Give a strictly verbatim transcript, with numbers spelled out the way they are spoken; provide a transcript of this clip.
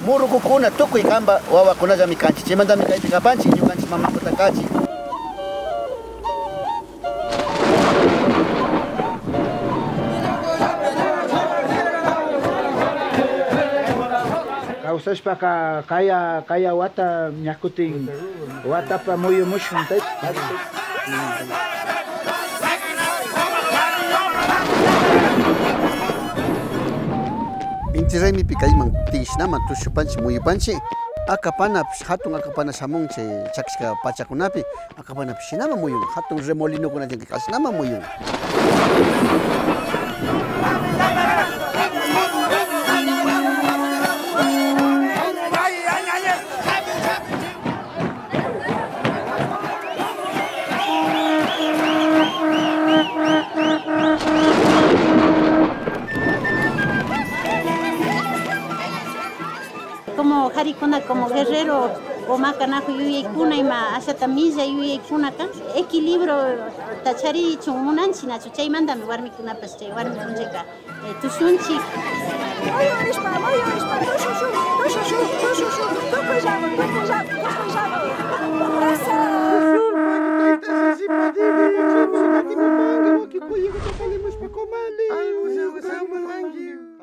Murukukuna tukuy kanpa wawakunallami kanchik. Chaymantami kaypi kapanchik ñukanchik mamakuta kachi. Kawsashpaka kaya, kaya wata ña kutin watapa muyumushun. Inti raymipi kayman tiyashnaman tushupanchik, muyupanchik. Akapanapish, hatun akapana shamun chay chakishka pachakunapi. Akapanapish shinaman muyun, hatun remolinokunallanka kashnaman muyun. Como karikuna, como guerrero o makanaku yuyaykuna ima ashata millay yuyaykuna kan, equilibriota charichun munanchik nachu, chaymantami warmikunapash chay warmi punchaka, eh, tushunchik. Muyurishpa, muyurishpa, tushushun, tushushun, tushushun, tukuyllaman, tukuyllaman, tukuyllaman.